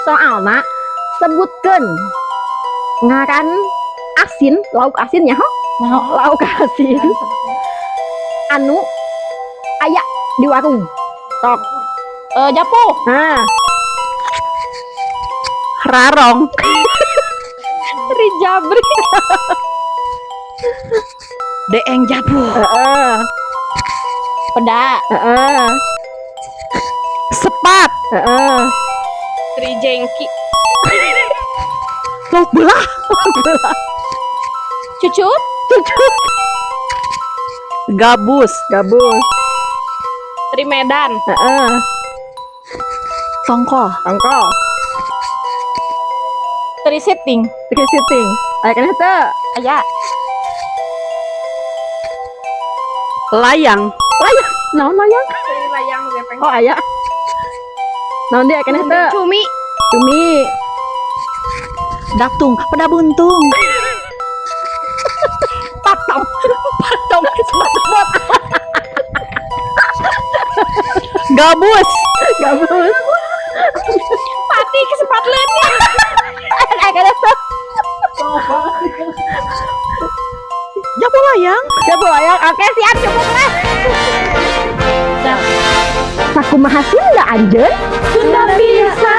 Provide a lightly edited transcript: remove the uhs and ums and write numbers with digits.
Soalna sebutkeun ngaran asin, lauk asin nya ho. Lauk asin anu aya di warung. Sok. Japuh. Nah, Rarong. Rijabri. Deeng japuh. Peda. Sepat. Trijengki. Lauk belah. Cucut. Cucut. Gabus. Gabus. Trimedan. Tongkol. Tongkol. Trisiting. Trisiting. Aya keneh teu? Aya. Layang. Layang. Naon layang? Layang gepeng. Oh, aya. Naon dia keneh teu? Cumi. Cumi. Datung, peda buntung. Patong. Patong sepatu. Gabus. Gabus. Pati kesepat leungeun. Aya keneh teu? Japu layang. Japu layang. Oke, siap, cukup lah. Sakumaha Sunda anjeun? Sunda bisa.